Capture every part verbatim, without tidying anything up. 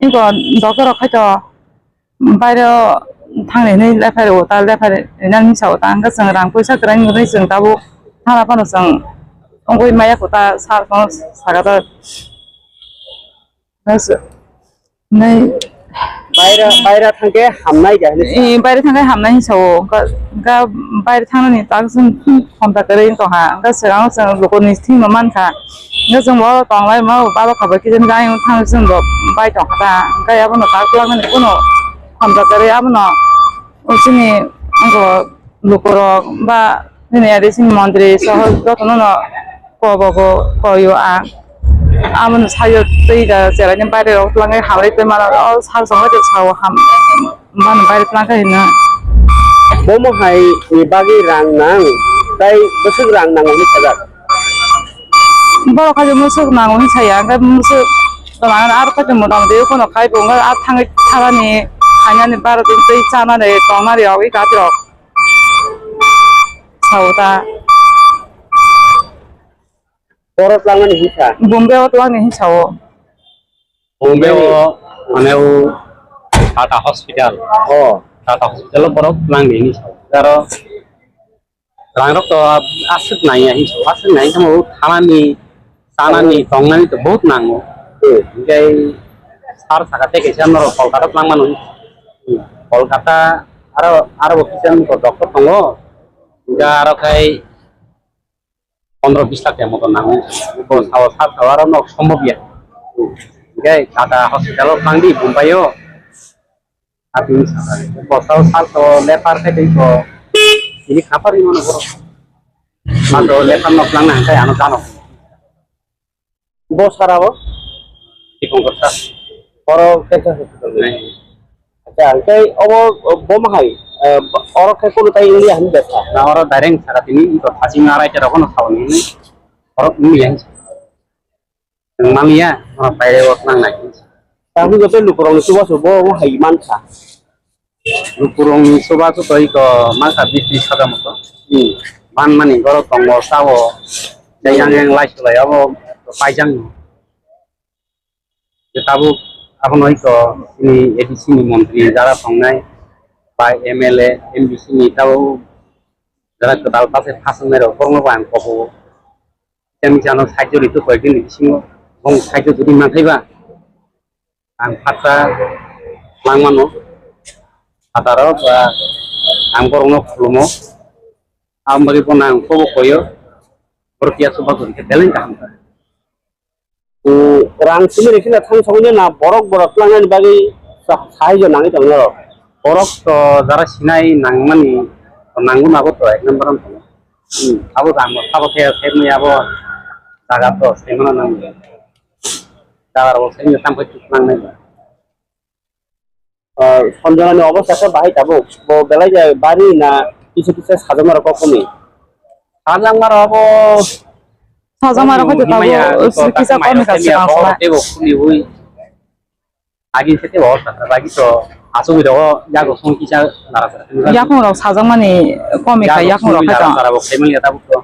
Iko doctor rok khai to bairo thangni hinwi lephai rwo ta, lephai rinani hinsa o ta, hwnkhe chwng rang puisa kwrwngni hinwi chwng tabuk thana phano chwng wngwi maya kho ta, sir phano saka ta. Nai. Baira, baira thangkhe hamnai da hinwi sa. Eh, baira thangkhe hamnai hinwi sao. Ga, ga baira thangnani tak chwng khonta kwrwi wng tongkha. Ga swkang chwng lukuni thwima mankha. Ga chwng bo tonglai ma baba khabai khe jani ga ayung thang chwng bo bai tongkha ta. Ga abono tak twlangnani kuno khonta kwrwi abono. O chini, abo lukurok ba nini adi sini montri soho jotono no kobogo koyo ang. Aboni sayo twi da chelaini baire rok twlangwi hamri twi mano, o sal songwi twi sao ham, mano baire twlangkha hino. Bomo hai ni bagwi rang nang, tai bwswk rang nang hwnwi sajak. Borok khaisa musuk nango hinwi saya, hwnkhe musuk tongo, aro khaisa mota moti kheno khai bo wngkha, ah thangwi thanani, khainani, baro din twi chanani, tongnani rok, i katirok sao ta. Borok twlangnani hinsa? Bombay o twlangni hinsa o. Bombay o, mane o Tata Hospital. Oh. Tata Hospital o borok twlangni hinsa o. Aro Rang rok to aswk nangya hinwi, aswk nangya hinwi thanani, chanani, tongnani to bahut nango. Hmm. Hinkhe sir saka tei kaisa norok Kolkata twlangmano. Hmm. Kolkata aro, aro bo kisa nokho doctor tongo. Hinkhe aro khai pondro bis lakh moto nango. Bo sao sir sao aro nok sombobya. Hmm. Hinkhe Tata hospital o twlangdi Bombay o. Abini sakha, bosal salto lepar khe tei ko, ini khapar ini mana borok. Salto lepar nok lang nang khe ano jano. Bo sara bo? Dipongkor sar. Oro khe khe hospital ni. Nai. Acha, khe obo, bo mahai, eh, oro khe kono tai India hani besa. Na oro direct sara tini, ito thaching arai tera kono sauni. Oro India. Chwng manliya, o pairego thangnai. Tamo joto lukurokni chubachu bo omo hai mankha. Lukurokni chubachu to iko mankha bis tris hajar moto. Hmm. Manmani borok tongo, sao. Tei yang yang lai sulai abo paijak no. Je tabuk abono iko chini A D C ni montri jara tongnai, bai M L A, M D C ni tabuk jara kwtal pase phasongnai rok borokno bo ang kobo. Kisa misa no sahajyo ri tu koyekdin ni bisingo, bong sahajyo jodi manthai ba, ang phatsa langmano, phataro ba ang borokno khulumo, ang bagwi bono ang kobo koyo, borok ya chuba jodi khe belai kaham kha. Hmm, rang simi rikhe na thang songwi na borok borok twlangnani bagwi sa-, sahajyo nangwi tongo norok. Borok to jara sinai nangmani, to nangwi mago to ek number wng tongo. Hmm. Abo rang bo sabo khe, khe mui abo jaga to sengmano nang. Jaga rok sengmano tam khe tuk nang nai. Ah, Sanjana ni obostha khe bahai tabuk? Bo belai jai bari na kisa kisa sajama rok kok kumi? Sajama rok bo Sajama rok kok kumi kisa himaya, kok kisa kisa kok kumi kami kisa ya kok kok. Tebo kumi hui. Agi se tebo obostha, agi to asugwi rok yago song kisa nara sara. Yakung rok sajakmani komi kha, yago yakung rok song kha nara to. Sara bo khaimani ya tabuk to.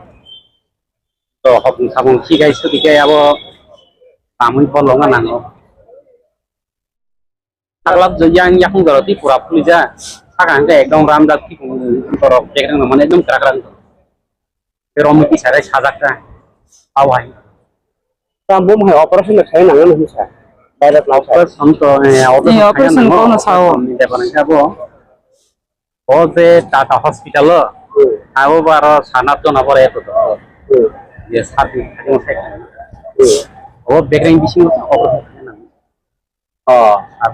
To hopung sabung khikai suti kai abo tamui pol longa nango. Saklap je yang yakung jora ti pura phulija. Saka hingke ekdom ramjak ti kung borok bekreng mane ekdom krak krak. Te rom ti sare sajak ta. Awai. Ta bum hai operation le khai nang nang sa. Direct lao sa. Operation to, eh, operation Eh, operation khai nang ko no sao. Operation ni depan ke abo. O je Tata Hospital o. Hmm. Abo baro sanat jona bore to. Hmm. Ye sati khai sai. Hmm. O bekreng bising operation khai nang. Oh, sir.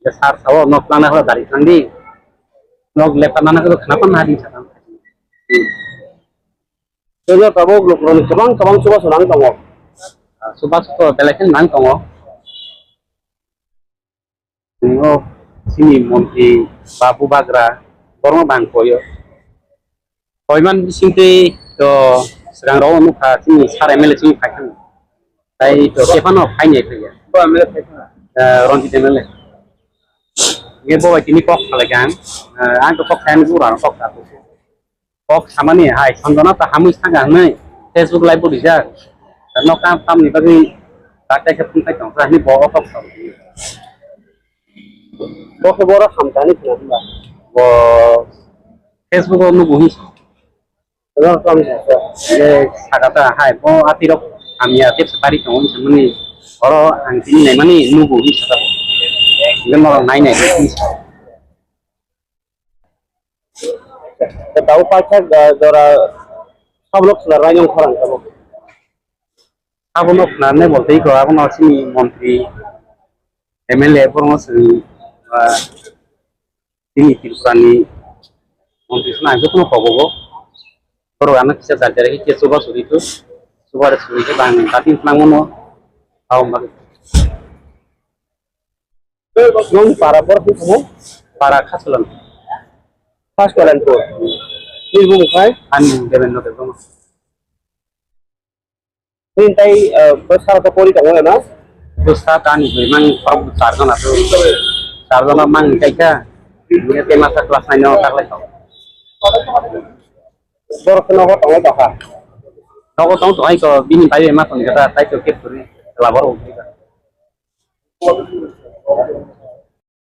Ya, sir, sao nok lana holo dari tangdi. Nok lepa nana holo khna pan nadi sakang. Joto tabuk lukurokni kwbang kwbang chubachu nang tongo. Ah, chubachu to belai kheno nang tongo. Tongo chini montri Babu Bagra, borokno bang koyo. Koiman bisingtwi to swkang rok nukha chini sir M L A chini phaikha. Tai to kephano phainai phaiya. Bo M L A phaikha. Eh, Ranjit M L A. Nge bo bai tini kok salai kha ang. Eh, ang to kok sai ang bura kok sa. Kok samani hai Sanjana ta hamwi sanga hwnwi Facebook live bo rijak. No kam tam ni bagwi tak tak phone khai tong sa ni bo kok sa. Bo khe borok hamjani khna hwnba? Bo Facebook o nugo hi. Ro kam sa. Ye sakata hai bo atirok hamya tepsa bari tongo hinsa mani oro ang tini nai mani nugo hinsa ta. Nge norok nai nai hinsa. Tabo paithak jora sablok swnarnai nung khorang tabo. Abono khwnarnai bo tei ko abono chini montri M L A borokno chwng ah, chini Tripura ni montri swnai jotono kobogo borok ano kisa jat jat khe chuba suri tu chuba suri khe bang kating khwnangmano. Abo bagwi. Nong para bor khe kamo? Para Khasalan. Khasalan ko. Ni bung khai? Ani Devendra Debbarma. Ni tai, eh, bwsa to pori tongo na? Bwsa tani bwi mang parok char jona to. Char jona mang kai kha. Ni te masa class nine no taklai to. Bor khe nogo tongo to ha. Nogo tong to ai ko bini bai ma tong kha tai to kep kuri. Labor.